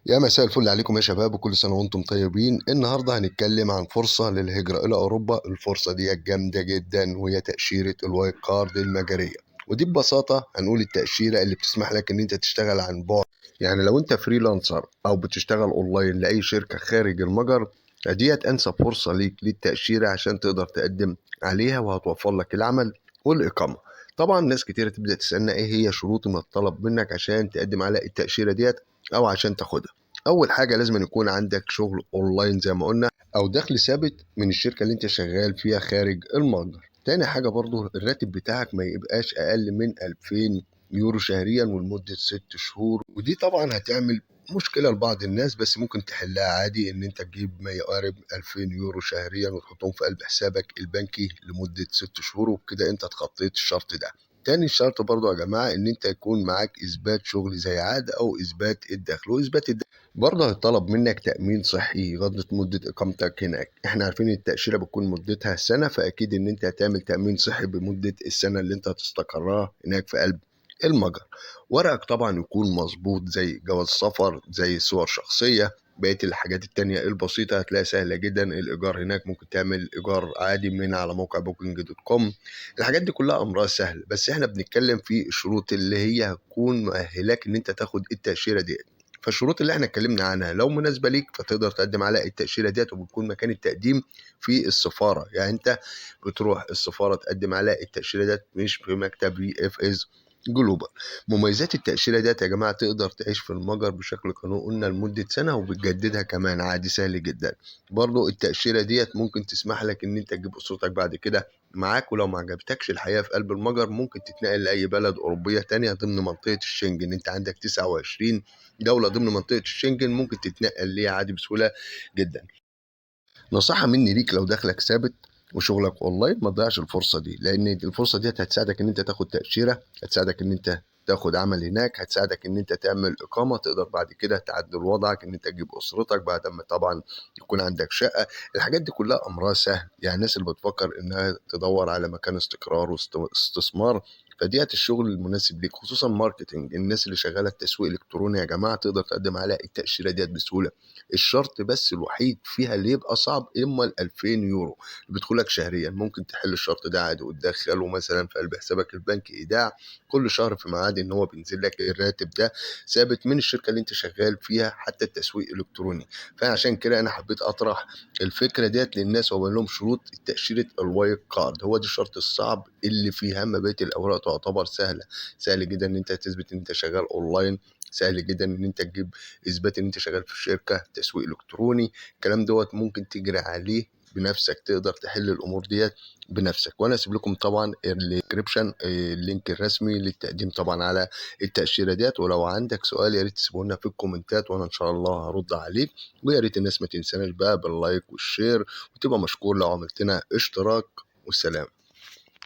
يا مساء الفل عليكم يا شباب، وكل سنة وانتم طيبين. النهاردة هنتكلم عن فرصة للهجرة إلى أوروبا. الفرصة دي جامدة جدا، وهي تأشيرة ال White Card المجرية. ودي ببساطة هنقول التأشيرة اللي بتسمح لك إن أنت تشتغل عن بعد. يعني لو أنت freelancer أو بتشتغل أونلاين لأي شركة خارج المجر، ديت أنسب فرصة ليك للتأشيرة عشان تقدر تقدم عليها، وهتوفر لك العمل والإقامة. طبعا ناس كتيرة تبدأ تسألنا إيه هي شروط المطلوب منك عشان تقدم على التأشيرة ديت أو عشان تاخدها. أول حاجة لازم يكون عندك شغل أونلاين زي ما قلنا، أو دخل ثابت من الشركة اللي أنت شغال فيها خارج المتجر. تاني حاجة برضو الراتب بتاعك ما يبقاش أقل من 2000 يورو شهريا ولمدة 6 شهور. ودي طبعا هتعمل مشكلة لبعض الناس، بس ممكن تحلها عادي إن أنت تجيب ما يقارب 2000 يورو شهريا وتحطهم في قلب حسابك البنكي لمدة 6 شهور، وبكده أنت اتخطيت الشرط ده. تاني شرط برضو يا جماعة إن أنت يكون معاك إثبات شغل زي عقد أو إثبات الدخل. وإثبات الدخل برضه هيطلب منك تأمين صحي يغطي مدة إقامتك هناك. إحنا عارفين إن التأشيرة بتكون مدتها سنة، فأكيد إن أنت هتعمل تأمين صحي بمدة السنة اللي أنت هتستقرها هناك في قلب المجر. ورقك طبعا يكون مظبوط زي جواز سفر، زي صور شخصية، بقية الحاجات التانية البسيطة هتلاقيها سهلة جدا. الإيجار هناك ممكن تعمل إيجار عادي من على موقع Booking.com. الحاجات دي كلها أمرها سهل، بس إحنا بنتكلم في الشروط اللي هي هتكون مؤهلاك إن أنت تاخد التأشيرة ديت. فالشروط اللي احنا اتكلمنا عنها لو مناسبة ليك فتقدر تقدم على التأشيرة ديت، وبتكون مكان التقديم في السفارة. يعني انت بتروح السفارة تقدم على التأشيرة ديت، مش في مكتب VFS Global. مميزات التأشيرة ديت يا جماعة، تقدر تعيش في المجر بشكل قانوني قلنا لمدة سنة، وبتجددها كمان عادي سهل جدا. برضو التأشيرة ديت ممكن تسمح لك ان انت تجيب اسرتك بعد كده معاك، ولو ما عجبتكش الحياة في قلب المجر ممكن تتنقل لأي بلد أوروبية تانية ضمن منطقة الشنجن. انت عندك 29 دولة ضمن منطقة الشنجن ممكن تتنقل ليها عادي بسهولة جدا. نصيحة مني ليك، لو دخلك ثابت وشغلك اونلاين ما تضيعش الفرصة دي، لان الفرصة دي هتساعدك ان انت تاخد تأشيرة، هتساعدك ان انت تاخد عمل هناك، هتساعدك ان انت تعمل اقامة، تقدر بعد كده تعدل وضعك ان انت تجيب اسرتك بعد ما طبعا يكون عندك شقة. الحاجات دي كلها امرها سهل. يعني الناس اللي بتفكر انها تدور على مكان استقرار واستثمار، فديت الشغل المناسب ليك، خصوصا marketing. الناس اللي شغالة التسويق الالكتروني يا جماعة تقدر تقدم على التاشيره ديت بسهولة. الشرط بس الوحيد فيها اللي يبقى صعب اما ال 2000 يورو اللي بيدخلك شهريا، ممكن تحل الشرط ده عادي وتدخله مثلا في قلب حسابك البنكي ايداع كل شهر في ميعاد ان هو بينزل لك الراتب ده ثابت من الشركة اللي انت شغال فيها، حتى التسويق الالكتروني. فعشان كده انا حبيت اطرح الفكرة ديت للناس واقول لهم شروط تاشيرة ال White Card. هو ده الشرط الصعب اللي فيها، اما بقية الاوراق تعتبر سهلة. سهل جدا ان انت تثبت ان انت شغال اونلاين، سهل جدا ان انت تجيب اثبات ان انت شغال في شركة تسويق الكتروني. الكلام دوت ممكن تجري عليه بنفسك، تقدر تحل الامور ديت بنفسك. وانا اسيب لكم طبعا ال description ال link الرسمي للتقديم طبعا على التاشيره ديت. ولو عندك سؤال يا ريت تسيبه لنا في الكومنتات وانا ان شاء الله هرد عليك. ويا ريت الناس ما تنساناش بقى بال like وال share، وتبقى مشكور لو عملت لنا اشتراك. والسلام.